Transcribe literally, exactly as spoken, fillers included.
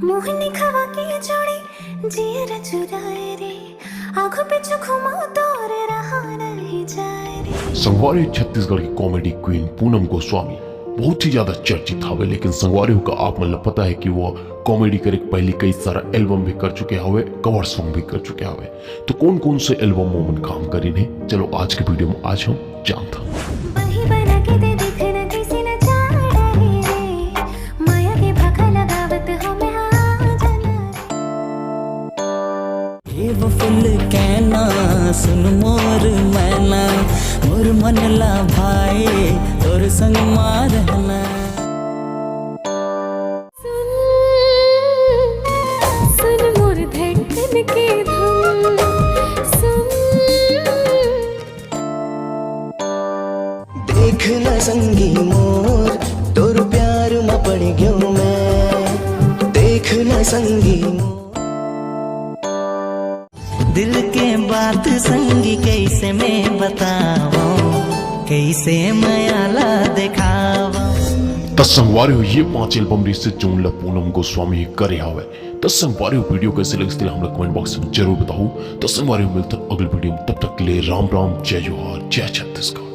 मोहनी खवा के जोड़ी जियर चुराए रे, आँखों पे चुखुमा तोर रहा नहीं जाए रे। संगवारी हो, छत्तीसगढ़ की कॉमेडी क्वीन पूनम गोस्वामी बहुत ही ज्यादा चर्चित हवे, लेकिन संगवारी हो का आप मन ला पता है कि वो कॉमेडी करे के पहली कई सारा एल्बम भी कर चुके हवे, कवर सॉन्ग भी कर चुके हवे। तो कौन कौन से एल्बम में ओमन काम करिन हे, चलो आज के वीडियो में आज हम जानत हन। बही बना के दे देख न कैसे न चाह डाले रे, माया के भाखा लगावत हमें आ जाना रे। ये वो फुल कहना सुन मोर मैना, मोर मन ला भाए तोर संग मा रहना। सुन, सुन मोर धड़कन के धुन, सुन। देख न संगी मोर, तोर प्यार म पड़ गयो मैं। देख न संगी मोर। दिल के बात संगी कैसे मैं बतावं, कैसे मया ला देखावं। त संगवारी हो, ये पांच एल्बम रिहिस हे जौन ला पूनम गोस्वामी ही करे हवे। त संगवारी हो, वीडियो कैसे लगिस तेला हमला कमेंट बॉक्स में जरूर बताओ। त संगवारी हो, मिलत हन अगले वीडियो में, तब तक के लिए राम राम, जय जोहार, जय छत्तीसगढ़।